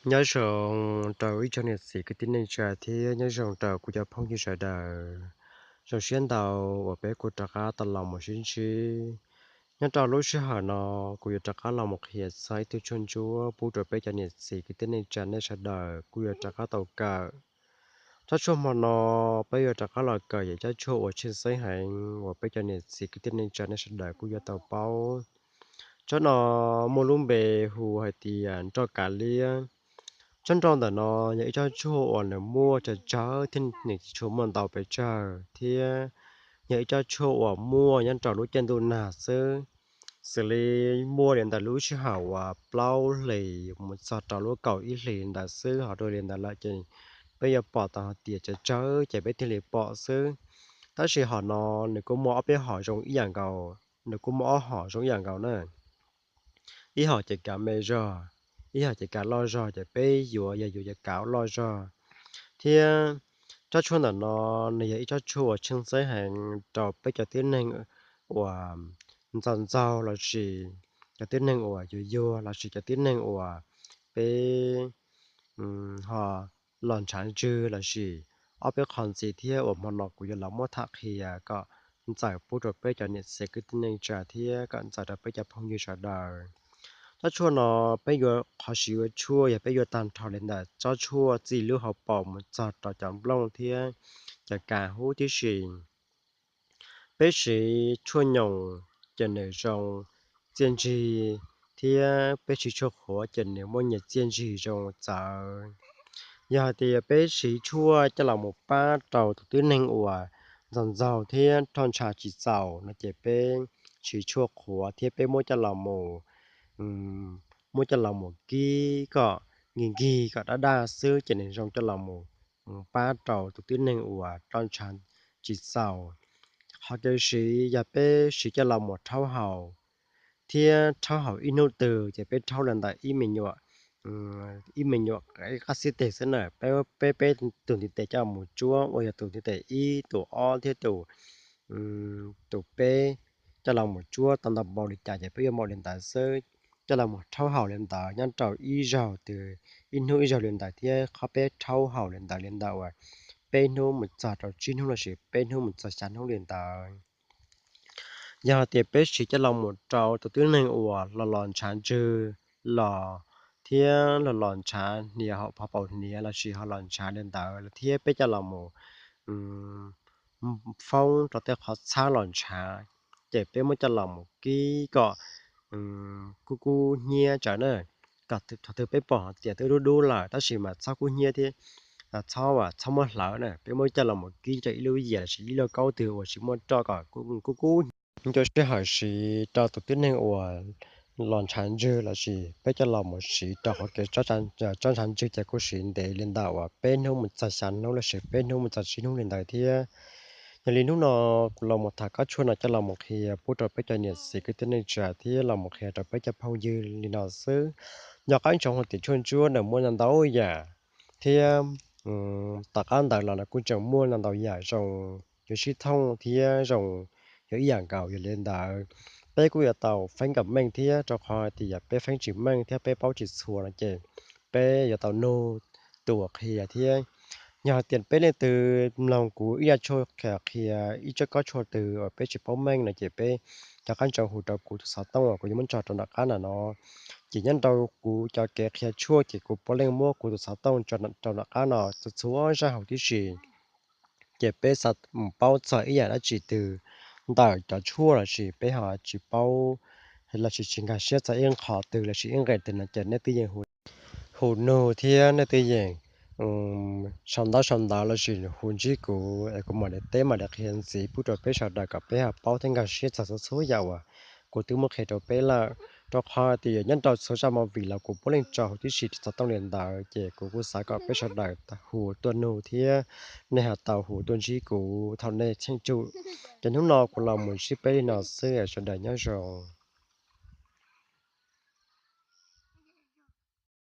Nyob zoo rau ib tsoom niam txiv kwv tij neej tsa thiab nyob zoo rau kuv cov phooj ywg sawv daws. Zoo siab ntau uas peb kuj rov qab tau los mus sib ntsib. Nyob rau lub sij hawm no, kuv yuav rov qab los mus qhia txog ib tug tshuaj ntsuab pub rau peb cov niam txiv kwv tij neej tsa nej sawv daws kuj yuav rov qab tau kawm. Tsob tshuaj hmo no peb yuav rov qab los kawm yog tsob tshuaj uas tshwj xeeb heev uas peb cov niam txiv kwv tij neej tsa nej sawv daws kuj yuav tau paub. Tsob no muaj lub npe hu hais tias nroj kav liab. Tsob nroj ntawm no yog ib tsob tshuaj uas nws muaj tsawg tsawg thiab nws tsis tshua muaj ntau pes tsawg thiab yog ib tsob tshuaj uas muaj nyob rau lub caij ntuj nag xwb. Xws li muaj li ntawm lub sij hawm uas plaub hlis mus txog rau lub kaum ib hlis ntawd xwb, ho dua li ntawd lawm ces peb yuav pom tau hais tias tsawg tsawg ces peb thiaj li pom xwb. Tab sis hom no nws kuj muaj ob peb hom zoo ib yam nkaus, nws kuj muaj ob hom zoo ib yam nkaus na. Ib hom ces kav me zog, ib hom ces kav loj zog, ces peb yuav yog yuav cov kav loj zog. Thiab tsob tshuaj ntawm no nws yog ib tsob tshuaj uas tshwj xeeb heev rau peb cov tib neeg uas ntxaug ntxaug lossis cov tib neeg uas yuag yuag lossis cov tib neeg uas peb ho los ntshav ntswg lossis ob peb qho ntxiv thiab uas hmo no kuv yuav los muab tham qhia kom ntxaws pub rau peb cov niam txiv kwv tij neej tsa thiab kom ntxaws rau peb cov phooj ywg sawv daws. Tsob tshuaj no peb yuav qhov siv ua tshuaj yog peb yuav tag nrho li ntawm tsob tshuaj txij lub hauv paus mus txog rau cov nplooj thiab cov kas huv tib si. Peb siv tshuaj nyoos ces nws zoo txiaj ntsig thiab peb siv tshuaj qhuav ces nws muaj nyias txiaj ntsig zoo txawv. Yog hais tias peb siv tshuaj coj los mus pab rau tus tib neeg uas ntxaug ntxaug thiab roj ntsha tsis txaus no ces peb siv tshuaj qhuav thiab peb muab coj los mus, muab coj los mus kib kom nkig nkig kom daj daj xwb ces nws zoo coj los mus pab rau tus tib neeg uas roj ntsha tsis txaus. Qhov kev siv yog peb siv coj los mus rhaub haus thiab rhaub haus ib hnub twg ces peb rhaub li ntawm ib me nyuam, ib me nyuam qab xib teg xwb na. Peb peb tus ntiv tes coj los mus tsuab uas yog tus ntiv tes ib, tus ob thiab tus, tus peb coj los mus tsuab tau ntau npaum li cas ces peb yuav npaum li ntawd xwb. Coj los mus rhaub haus li ntawd nyob rau ib zaug twg, ib hnub ib zaug li ntawd thiab qhov peb rhaub haus li ntawd li ntawd uas peb hnub mus txog rau tsib hnub lossis peb hnub mus txog xya hnub li ntawd. Yog hais tias peb siv coj los mus rau tus tib neeg uas los los ntshav ntswg los thiab los los ntshav hniav hauv phov paum hniav lossis ho los ntshav li ntawd thiab peb coj los mus foob rau tej qhov txhab los ntshav, ces peb muab coj los mus kib kom kub kub hnyiab tsawv na, kom thaum twg peb pom hais tias twb dub dub lawm tab sis mas txhob kub hnyiab thiab txhob, txhob muab hlawv na, peb muab coj los mus kib rau ib lub yias lossis ib lub kaub twg uas tsis muaj roj kom kub kub ncua sij hawm siv rau tus tib neeg uas los ntshav ntswg lossis peb coj los mus siv rau qhov kev tsob ntshav ntswg ces kuj siv ntev li ntawm uas peb hnub mus txog xya hnub lossis peb hnub mus txog tsib hnub li ntawd thiab. Yog li hnub no kuv los mus tham kob tshuaj no coj los mus qhia pub rau peb cov niam txiv kwv tij neej tsa thiab los mus qhia rau peb cov phooj ywg li no xwb. Nco qab ntsoov hais tias tshuaj ntsuab nws muaj ntau ntau yam thiab tom qab ntawd los nws kuj tseem muaj ntau ntau yam zoo yuav sib thooj thiab zoo yuav ib yam nkaus. Yog li ntawd peb kuj yuav tau feeb kom meej thiab rau qhov tias yog peb feeb tsis meej thiab peb paub tsis txhua no ces peb yuav tau nug tus uas qhia thiab. Yog hais tias peb leej twg mloog kuv ib yam tshuaj qhia, qhia ib tsob kob tshuaj twg uas peb tsis paub meej no ces peb nco qab ntsoov hu rau kuv tus xov tooj uas kuv yuav muab tso rau nram qab no no. Ces nyob rau kuv cov kev qhia tshuaj ces kuv puav leej muab kuv tus xov tooj rau nram qab no txhua txhua zaj hauv tib si. Ces peb xav mus paub txog ib yam dab tsi twg ntawm cov tshuaj lossis peb ho tsis paub lossis tsis nkag siab txog ib qho twg lossis ib nqe twg no ces nej twb yeej hu nug thiab nej twb yeej sau ntaub sau ntawv lossis hu ntsib kuv es kuv mam li teb mam li qhia ntxiv pub rau peb sawv daws kom peb ho paub thiab nkag siab txog txhua txhua yam uas kuv twb muab qhia rau peb lawm. Rau qhov tias nyob rau txhua zaj movie los kuv puav leej tso huv tib si rau xov tooj li ntawd ces kuv kuj xav kom peb sawv daws hu tuaj nug thiab nej ho tau hu tuaj ntsib kuv thaum nej cheem tsum. Ces hnub no kuv los mus ntsib peb li no xwb, sawv daws nyob zoo.